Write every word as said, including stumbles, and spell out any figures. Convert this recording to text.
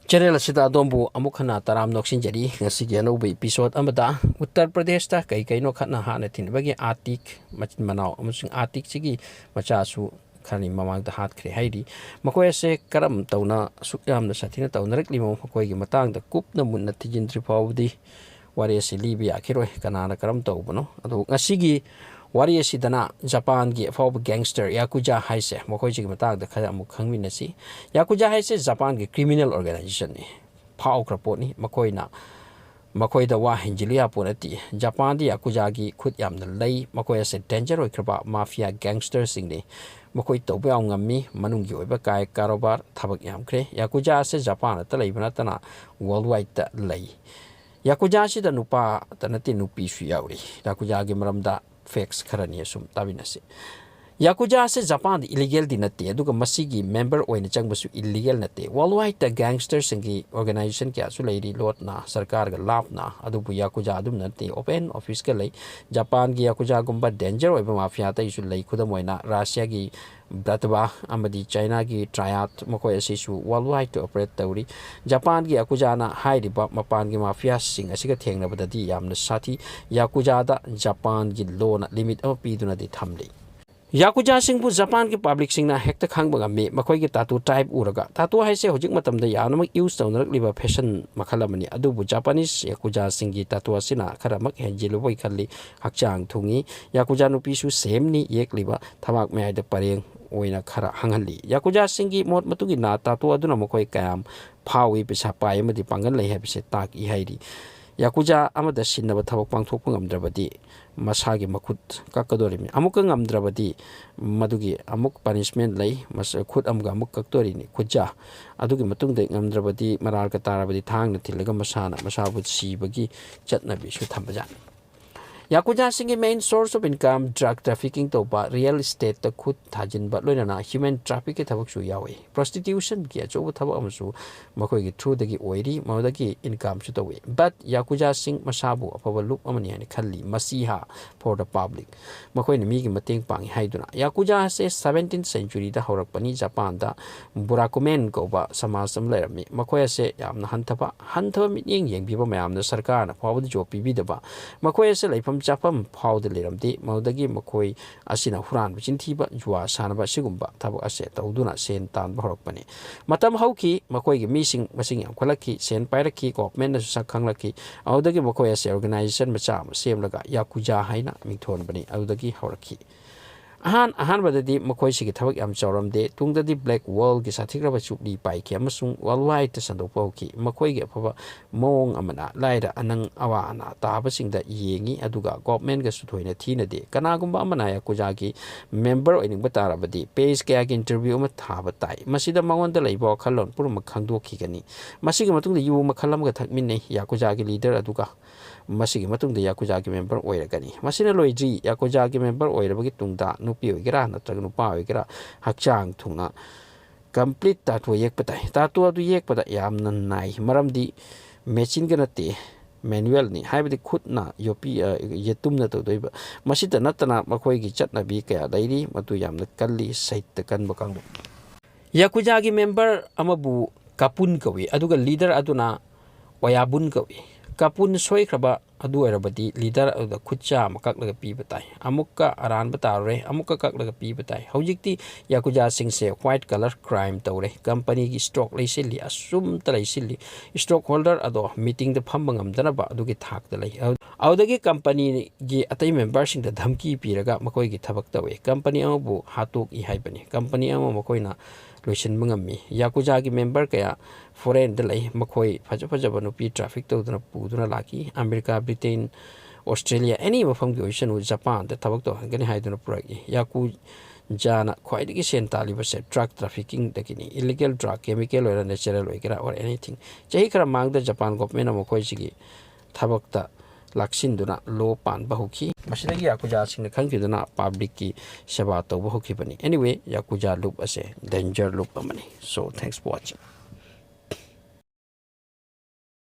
Channel ꯑꯁꯤꯗ ꯑꯗꯣꯝꯕꯨ ꯑꯃꯨꯛ ꯍꯟꯅ ꯇꯔꯥꯝꯅ ꯑꯣꯛꯁꯤꯟꯖꯔꯤ꯫ ꯉꯁꯤꯒꯤ ꯑꯅꯧꯕ ꯏꯄꯤꯁꯣꯠ ꯑꯃꯗ ꯎꯠꯇꯔ ꯄ꯭ꯔꯗꯦꯁꯇ ꯀꯩ ꯀꯩꯅꯣ ꯈꯠꯅ ꯍꯥꯟꯅ ꯊꯤꯟꯕꯒꯤ ꯑꯥꯇꯤꯛ ꯃꯆꯤꯟ ꯃꯅꯥꯎ ꯑꯃꯁꯨꯡ ꯑꯥꯇꯤꯛꯁꯤꯒꯤ ꯃꯆꯥꯁꯨ ꯈꯔꯅꯤ ꯃꯃꯥꯡꯗ ꯍꯥꯠꯈ꯭ꯔꯦ ꯍꯥꯏꯔꯤ꯫ ꯃꯈꯣꯏ ꯑꯁꯦ ꯀꯔꯝ ꯇꯧꯅ ꯑꯁꯨꯛ ꯌꯥꯝꯅ ꯁꯥꯊꯤꯅ ꯇꯧꯅꯔꯛꯂꯤꯕꯅꯣ, ꯃꯈꯣꯏꯒꯤ ꯃꯇꯥꯡꯗ ꯀꯨꯞꯅ ꯃꯨꯟꯅ ꯊꯤꯖꯤꯟꯗ꯭ꯔꯤ ꯐꯥꯎꯕꯗꯤ ꯋꯥꯔꯤ ꯑꯁꯤ ꯂꯤꯕ ꯌꯥꯈꯤꯔꯣꯏ, ꯀꯅꯥꯅ ꯀꯔꯝ ꯇꯧꯕꯅꯣ꯫ ꯑꯗꯨꯕꯨ ꯉꯁꯤꯒꯤ ꯋꯥꯔꯤ ꯑꯁꯤꯗꯅ ꯖꯄꯥꯟꯒꯤ ꯑꯐꯥꯎꯕ gangster ꯌꯥꯀꯨꯖꯥ ꯍꯥꯏꯁꯦ, ꯃꯈꯣꯏꯁꯤꯒꯤ ꯃꯇꯥꯡꯗ ꯈꯔ ꯑꯃꯨꯛ ꯈꯪꯃꯤꯟꯅꯁꯤ꯫ ꯌꯥꯀꯨꯖꯥ ꯍꯥꯏꯁꯦ ꯖꯄꯥꯟꯒꯤ criminal organizationꯅꯤ꯫ ꯐꯥꯎꯈ꯭ꯔ ꯄꯣꯠꯅꯤ꯫ ꯃꯈꯣꯏꯅ, ꯃꯈꯣꯏꯗ ꯋꯥ ꯍꯦꯟꯖꯤꯜꯂꯨ ꯌꯥꯄꯣꯠ ꯅꯠꯇꯦ꯫ ꯖꯄꯥꯟꯗ ꯌꯥꯀꯨꯖꯥꯒꯤ ꯈꯨꯠ ꯌꯥꯝꯅ ꯂꯩ꯫ ꯃꯈꯣꯏ ꯑꯁꯦ danger ꯑꯣꯏꯈ꯭ꯔꯕ mafia gangsterꯁꯤꯡꯅꯤ꯫ ꯃꯈꯣꯏ ꯇꯧꯕ ꯌꯥꯝ ꯉꯝꯃꯤ꯫ ꯃꯅꯨꯡꯒꯤ ꯑꯣꯏꯕ ꯀꯥꯏ ꯀꯥꯔꯣꯕꯥꯔ ꯊꯕꯛ ꯌꯥꯝꯈ꯭ꯔꯦ꯫ ꯌꯥꯀꯨꯖꯥ ꯑꯁꯦ ꯖꯄꯥꯟꯗꯇ ꯂꯩꯕ ꯅꯠꯇꯅ worldwideꯇ ꯂꯩ꯫ ꯌꯥꯀꯨꯖꯥꯁꯤꯗ ꯅꯨꯄꯥꯇ ꯅꯠꯇꯦ, ꯅꯨꯄꯤꯁꯨ ꯌꯥꯎꯔꯤ꯫ ꯌꯥꯀꯨꯖꯥꯒꯤ ꯃꯔꯝꯗ facts ꯈꯔꯅꯤ ꯑꯁꯨꯝ ꯇꯥꯃꯤꯟꯅꯁꯤ꯫ ꯌꯥꯀꯨꯖꯥ ꯑꯁꯦ ꯖꯄꯥꯟꯗ illegalꯗꯤ ꯅꯠꯇꯦ, ꯑꯗꯨꯒ ꯃꯁꯤꯒꯤ member ꯑꯣꯏꯅ ꯆꯪꯕꯁꯨ illegal ꯅꯠꯇꯦ꯫ Worldwideꯇ gangsterꯁꯤꯡꯒꯤ organization ꯀꯌꯥꯁꯨ ꯂꯩꯔꯤ, ꯂꯣꯠꯅ, ꯁꯔꯀꯥꯔꯒ ꯂꯥꯞꯅ꯫ ꯑꯗꯨꯕꯨ ꯌꯥꯀꯨꯖꯥ ꯑꯗꯨꯝ ꯅꯠꯇꯦ, open officeꯀ ꯂꯩ꯫ ꯖꯄꯥꯟꯒꯤ ꯌꯥꯀꯨꯖꯥꯒꯨꯝꯕ danger ꯑꯣꯏꯕ mafia ꯑꯇꯩꯁꯨ ꯂꯩ꯫ ꯈꯨꯗꯝ ꯑꯣꯏꯅ, ꯔꯁꯤꯌꯥꯒꯤ Bratva ꯑꯃꯗꯤ ꯆꯥꯏꯅꯥꯒꯤ Triad, ꯃꯈꯣꯏ ꯑꯁꯤꯁꯨ worldwideꯇ operate ꯇꯧꯔꯤ꯫ ꯖꯄꯥꯟꯒꯤ ꯌꯥꯀꯨꯖꯥꯅ ꯍꯥꯏꯔꯤꯕ ꯃꯄꯥꯟꯒꯤ mafiaꯁꯤꯡ ꯑꯁꯤꯒ ꯊꯦꯡꯅꯕꯗꯗꯤ ꯌꯥꯝꯅ ꯁꯥꯊꯤ꯫ ꯌꯥꯀꯨꯖꯥꯗ ꯖꯄꯥꯟꯒꯤ lawꯅ limit ꯑꯃ ꯄꯤꯗꯨꯅꯗꯤ ꯊꯝꯂꯤ꯫ ꯌꯥꯀꯨꯖꯥꯁꯤꯡꯕꯨ ꯖꯄꯥꯟꯒꯤ publicꯁꯤꯡꯅ ꯍꯦꯛꯇ ꯈꯪꯕ ꯉꯝꯃꯤ꯫ ꯃꯈꯣꯏꯒꯤ tattoo type ꯎꯔꯒ, tattoo ꯍꯥꯏꯁꯦ ꯍꯧꯖꯤꯛ ꯃꯇꯝꯗ ꯌꯥꯝꯅꯃꯛ use ꯇꯧꯅꯔꯛꯂꯤꯕ fashion ꯃꯈꯜ ꯑꯃꯅꯤ꯫ ꯑꯗꯨꯕꯨ Japanese ꯌꯥꯀꯨꯖꯥꯁꯤꯡꯒꯤ tattoo ꯑꯁꯤꯅ ꯈꯔꯃꯛ ꯍꯦꯟꯖꯤꯜꯂꯨꯕꯣꯏ ꯈꯜꯂꯤ꯫ ꯍꯛꯆꯥꯡ ꯊꯨꯡꯉꯤ꯫ ꯌꯥꯀꯨꯖꯥ ꯅꯨꯄꯤꯁꯨ sameꯅꯤ, ꯌꯦꯛꯂꯤꯕ ꯊꯕꯥꯛ ꯃꯌꯥꯏꯗ ꯄꯔꯦꯡ ꯑꯣꯏꯅ ꯈꯔ ꯍꯪꯍꯜꯂꯤ꯫ ꯌꯥꯀꯨꯖꯥꯁꯤꯡꯒꯤ ꯃꯣꯠ ꯃꯇꯨꯡ ꯏꯟꯅ, tattoo ꯑꯗꯨꯅ ꯃꯈꯣꯏ ꯀꯌꯥꯝ ꯐꯥꯎꯏ, ꯄꯩꯁꯥ ꯄꯥꯏ ꯑꯃꯗꯤ ꯄꯥꯡꯒꯜ ꯂꯩ ꯍꯥꯏꯕꯁꯤ ꯇꯥꯛꯏ ꯍꯥꯏꯔꯤ꯫ ꯌꯥꯀꯨꯖꯥ ꯑꯃꯗ ꯁꯤꯟꯅꯕ ꯊꯕꯛ ꯄꯥꯡꯊꯣꯛꯄ ꯉꯝꯗ꯭ꯔꯕꯗꯤ ꯃꯁꯥꯒꯤ ꯃꯈꯨꯠ ꯀꯛꯀꯗꯣꯔꯤꯕꯅꯤ꯫ ꯑꯃꯨꯛꯀ ꯉꯝꯗ꯭ꯔꯕꯗꯤ ꯃꯗꯨꯒꯤ ꯑꯃꯨꯛ punishment ꯂꯩ, ꯃꯁ-, ꯈꯨꯠ ꯑꯃꯒ ꯑꯃꯨꯛ ꯀꯛꯇꯣꯔꯤꯅꯤ, ꯈꯨꯠꯖꯥ꯫ ꯑꯗꯨꯒꯤ ꯃꯇꯨꯡꯗ ꯉꯝꯗ꯭ꯔꯕꯗꯤ, ꯃꯔꯥꯜꯒ ꯇꯥꯔꯕꯗꯤ ꯊꯥꯡꯅ ꯊꯤꯜꯂꯒ ꯃꯁꯥꯅ ꯃꯁꯥꯕꯨ ꯁꯤꯕꯒꯤ ꯆꯠꯅꯕꯤꯁꯨ ꯊꯝꯕꯖꯥꯠꯅꯤ꯫ ꯌꯥꯀꯨꯖꯥꯁꯤꯡꯒꯤ main source of income drug trafficking ꯇꯧꯕ, real estateꯇ ꯈꯨꯠ ꯊꯥꯖꯤꯟꯕ, ꯂꯣꯏꯅꯅ human trafficꯀꯤ ꯊꯕꯛꯁꯨ ꯌꯥꯎꯏ꯫ Prostitutionꯒꯤ ꯑꯆꯧꯕ ꯊꯕꯛ ꯑꯃꯁꯨ ꯃꯈꯣꯏꯒꯤ throughꯗꯒꯤ ꯑꯣꯏꯔꯤ, ꯃꯗꯨꯗꯒꯤ incomeꯁꯨ ꯇꯧꯏ꯫ But ꯌꯥꯀꯨꯖꯥꯁꯤꯡ ꯃꯁꯥꯕꯨ ꯑꯐꯕ ꯂꯨꯞ ꯑꯃꯅꯤ ꯍꯥꯏꯅ ꯈꯜꯂꯤ, ꯃꯁꯤꯍꯥ for the public꯫ ꯃꯈꯣꯏꯅ ꯃꯤꯒꯤ ꯃꯇꯦꯡ ꯄꯥꯡꯏ ꯍꯥꯏꯗꯨꯅ꯫ ꯌꯥꯀꯨꯖꯥ ꯑꯁꯦ seventeenth centuryꯗ ꯍꯧꯔꯛꯄꯅꯤ꯫ ꯖꯄꯥꯟꯗ ꯕꯨꯔꯥꯀꯨꯃꯦꯟ ꯀꯧꯕ ꯁꯃꯥꯖ ꯑꯃ ꯂꯩꯔꯝꯃꯤ꯫ ꯃꯈꯣꯏ ꯑꯁꯦ ꯌꯥꯝꯅ ꯍꯟꯊꯕ, ꯍꯟꯊꯕ ꯃꯤꯠꯌꯦꯡ ꯌꯦꯡꯕꯤꯕ ꯃꯌꯥꯝꯅ ꯁꯔꯀꯥꯔꯅ ꯐꯥꯎꯕꯗ ꯖꯣꯕ ꯄꯤꯕꯤꯗꯕ, ꯃꯈꯣꯏ ꯑꯁꯦ ꯂꯩꯐꯝ ꯆꯥꯐꯝ ꯐꯥꯎꯗ ꯂꯩꯔꯝꯗꯦ꯫ ꯃꯗꯨꯗꯒꯤ ꯃꯈꯣꯏ ꯑꯁꯤꯅ ꯍꯨꯔꯥꯟꯕ, ꯆꯤꯟꯊꯤꯕ, ꯖꯨꯋꯥ ꯁꯥꯟꯅꯕ ꯑꯁꯤꯒꯨꯝꯕ ꯊꯕꯛ ꯑꯁꯦ ꯇꯧꯗꯨꯅ ꯁꯦꯟ ꯇꯥꯟꯕ ꯍꯧꯔꯛꯄꯅꯤ꯫ ꯃꯇꯝ ꯍꯧꯈꯤ, ꯃꯈꯣꯏꯒꯤ ꯃꯤꯁꯤꯡ ꯃꯁꯤꯡ ꯌꯥꯝꯈꯠꯂꯛꯈꯤ, ꯁꯦꯟ ꯄꯥꯏꯔꯛꯈꯤ, ꯒꯣꯚꯔꯟꯃꯦꯟꯠꯅꯁꯨ ꯁꯛ ꯈꯪꯂꯛꯈꯤ꯫ ꯑꯗꯨꯗꯒꯤ ꯃꯈꯣꯏ ꯑꯁꯦ organization ꯃꯆꯥ ꯑꯃ ꯁꯦꯝꯂꯒ ꯌꯥꯀꯨꯖꯥ ꯍꯥꯏꯅ ꯃꯤꯡꯊꯣꯟꯕꯅꯤ꯫ ꯑꯗꯨꯗꯒꯤ ꯍꯧꯔꯛꯈꯤ꯫ ꯑꯍꯥꯟ-, ꯑꯍꯥꯟꯕꯗꯗꯤ ꯃꯈꯣꯏꯁꯤꯒꯤ ꯊꯕꯛ ꯌꯥꯝ ꯆꯥꯎꯔꯝꯗꯦ꯫ ꯇꯨꯡꯗꯗꯤ Black Wallꯒꯤ ꯁꯥꯊꯤꯈ꯭ꯔꯕ ꯆꯨꯞꯂꯤ ꯄꯥꯏꯈꯤ ꯑꯃꯁꯨꯡ worldwideꯇ ꯁꯟꯗꯣꯛꯄ ꯍꯧꯈꯤ꯫ ꯃꯈꯣꯏꯒꯤ ꯑꯐꯕ ꯃꯑꯣꯡ ꯑꯃꯅ ꯂꯥꯏꯔ ꯑꯅꯪ ꯑꯋꯥ ꯑꯅꯥ ꯇꯥꯕꯁꯤꯡꯗ ꯌꯦꯡꯉꯤ, ꯑꯗꯨꯒ ꯒꯣꯚꯔꯟꯃꯦꯟꯠꯀꯁꯨ ꯊꯣꯏꯅ ꯊꯤꯅꯗꯦ꯫ ꯀꯅꯥꯒꯨꯝꯕ ꯑꯃꯅ ꯌꯥꯀꯨꯖꯥꯒꯤ ꯃꯦꯝꯕꯔ ꯑꯣꯏꯅꯤꯡꯕ ꯇꯥꯔꯕꯗꯤ, ꯄꯦꯖ ꯀꯌꯥꯒꯤ interview ꯑꯃ ꯊꯥꯕ ꯇꯥꯏ꯫ ꯃꯁꯤꯗ ꯃꯉꯣꯟꯗ ꯂꯩꯕ ꯋꯥꯈꯜꯂꯣꯟ ꯄꯨꯝꯅꯃꯛ ꯈꯪꯗꯣꯛꯈꯤꯒꯅꯤ꯫ ꯃꯁꯤꯒꯤ ꯃꯇꯨꯡꯗ ꯌꯨ ꯃꯈꯜ ꯑꯃꯒ ꯊꯛꯃꯤꯟꯅꯩ ꯌꯥꯀꯨꯖꯥꯒꯤ ꯂꯤꯗꯔ ꯑꯗꯨꯒ꯫ ꯃꯁꯤꯒꯤ ꯃꯇꯨꯡꯗ ꯌꯥꯀꯨꯖꯥꯒꯤ ꯃꯦꯝꯕꯔ ꯑꯣꯏꯔꯒꯅꯤ꯫ ꯃꯁꯤꯅ ꯂꯣꯏꯗ꯭ꯔꯤ꯫ ꯌꯥꯀꯨꯖꯥꯒꯤ ꯃꯦꯝꯕꯔ ꯑꯣꯏꯔꯕꯒꯤ ꯇꯨꯡꯗ ꯅꯨꯄꯤ ꯑꯣꯏꯒꯦꯔꯥ ꯅꯠꯇ꯭ꯔꯒ ꯅꯨꯄꯥ ꯑꯣꯏꯒꯦꯔꯥ, ꯍꯛꯆꯥꯡ ꯊꯨꯅ complete tattoo ꯌꯦꯛꯄ ꯇꯥꯏ꯫ Tattoo ꯑꯗꯨ ꯌꯦꯛꯄꯗ ꯌꯥꯝꯅ ꯅꯥꯏ, ꯃꯔꯝꯗꯤ ꯃꯦꯆꯤꯟꯒ ꯅꯠꯇꯦ, manualꯅꯤ, ꯍꯥꯏꯕꯗꯤ ꯈꯨꯠꯅ ꯌꯣꯠꯄꯤ-, ꯑ, ꯌꯦꯇꯨꯝꯅ ꯇꯧꯗꯣꯏꯕ꯫ ꯃꯁꯤꯇ ꯅꯠꯇꯅ ꯃꯈꯣꯏꯒꯤ ꯆꯠꯅꯕꯤ ꯀꯌꯥ ꯂꯩꯔꯤ, ꯃꯗꯨ ꯌꯥꯝꯅ ꯀꯜꯂꯤ, ꯁꯥꯍꯤꯇ꯭ꯌ ꯀꯟꯕ ꯀꯥꯡꯕꯨ꯫ ꯌꯥꯀꯨꯖꯥꯒꯤ ꯃꯦꯝꯕꯔ ꯑꯃꯕꯨ ꯀꯥꯄꯨꯟ ꯀꯧꯏ, ꯑꯗꯨꯒ ꯂꯤꯗꯔ ꯑꯗꯨꯅ ꯑꯣꯌꯥꯕꯨꯟ ꯀꯧꯏ꯫ ꯀꯥꯄꯨꯟ ꯁꯣꯏꯈ꯭ꯔꯕ ꯑꯗꯨ ꯑꯣꯏꯔꯕꯗꯤ ꯂꯤꯗꯔ ꯑꯗꯨꯗ ꯈꯨꯠꯆꯥ ꯑꯃ ꯀꯛꯂꯒ ꯄꯤꯕ ꯇꯥꯏ꯫ ꯑꯃꯨꯛꯀ ꯑꯔꯥꯟꯕ ꯇꯥꯔꯨꯔꯦ, ꯑꯃꯨꯛꯀ ꯀꯛꯂꯒ ꯄꯤꯕ ꯇꯥꯏ꯫ ꯍꯧꯖꯤꯛꯇꯤ ꯌꯥꯀꯨꯖꯥꯁꯤꯡꯁꯦ white collar crime ꯇꯧꯔꯦ꯫ ꯀꯝꯄꯅꯤꯒꯤ stock ꯂꯩꯁꯤꯜꯂꯤ, ꯑꯁꯨꯝꯇ ꯂꯩꯁꯤꯜꯂꯤ꯫ Stockholder ꯑꯗꯣ meetingꯗ ꯐꯝꯕ ꯉꯝꯗꯅꯕ ꯑꯗꯨꯒꯤ ꯊꯥꯛꯇ ꯂꯩ꯫ ꯑꯗꯨꯗꯒꯤ ꯀꯝꯄꯅꯤꯒꯤ ꯑꯇꯩ ꯃꯦꯝꯕꯔꯁꯤꯡꯗ ꯙꯝꯀꯤ ꯄꯤꯔꯒ ꯃꯈꯣꯏꯒꯤ ꯊꯕꯛ ꯇꯧꯏ꯫ ꯀꯝꯄꯅꯤ ꯑꯃꯕꯨ ꯍꯥꯠꯇꯣꯛꯏ ꯍꯥꯏꯕꯅꯤ꯫ ꯀꯝꯄꯅꯤ ꯑꯃ ꯃꯈꯣꯏꯅ ꯂꯣꯏꯁꯤꯟꯕ ꯉꯝꯃꯤ꯫ ꯌꯥꯀꯨꯖꯥꯒꯤ ꯃꯦꯝꯕꯔ ꯀꯌꯥ foreignꯗ ꯂꯩ꯫ ꯃꯈꯣꯏ ꯐꯖ ꯐꯖꯕ ꯅꯨꯄꯤ traffic ꯇꯧꯗꯨꯅ ꯄꯨꯗꯨꯅ ꯂꯥꯛꯈꯤ꯫ ꯑꯃꯦꯔꯤꯀꯥ, ꯕ꯭ꯔꯤꯇꯦꯟ, ꯑꯣꯁꯇ꯭ꯔꯦꯂꯤꯌꯥ, any ꯃꯐꯝꯒꯤ ꯑꯣꯏꯁꯅꯨ, ꯖꯄꯥꯟꯗ ꯊꯕꯛ ꯇꯧꯍꯟꯒꯅꯤ ꯍꯥꯏꯗꯨꯅ ꯄꯨꯔꯛꯏ꯫ ꯌꯥꯀꯨꯖꯥꯅ ꯈ꯭ꯋꯥꯏꯗꯒꯤ ꯁꯦꯟ ꯇꯥꯜꯂꯤꯕꯁꯦ drug traffickingꯗꯒꯤꯅꯤ꯫ Illegal drug, chemical ꯑꯣꯏꯔ natural ꯑꯣꯏꯒꯦꯔꯥ or anything꯫ ꯆꯍꯤ ꯈꯔ ꯃꯥꯡꯗ ꯖꯄꯥꯟ ꯒꯣꯚꯔꯟꯃꯦꯟꯠꯅ ꯃꯈꯣꯏꯁꯤꯒꯤ ꯊꯕꯛꯇ ꯂꯥꯛꯁꯤꯟꯗꯨꯅ ꯂꯣ ꯄꯥꯟꯕ ꯍꯧꯈꯤ꯫ ꯃꯁꯤꯗꯒꯤ ꯌꯥꯀꯨꯖꯥꯁꯤꯡꯅ ꯈꯪꯈꯤꯗꯨꯅ ꯄꯕ꯭ꯂꯤꯛꯀꯤ ꯁꯦꯕꯥ ꯇꯧꯕ ꯍꯧꯈꯤꯕꯅꯤ꯫ Anyway, ꯌꯥꯀꯨꯖꯥ ꯂꯨꯞ ꯑꯁꯦ ꯗꯦꯟꯖꯔ ꯂꯨꯞ ꯑꯃꯅꯤ꯫ So, thanks for watching.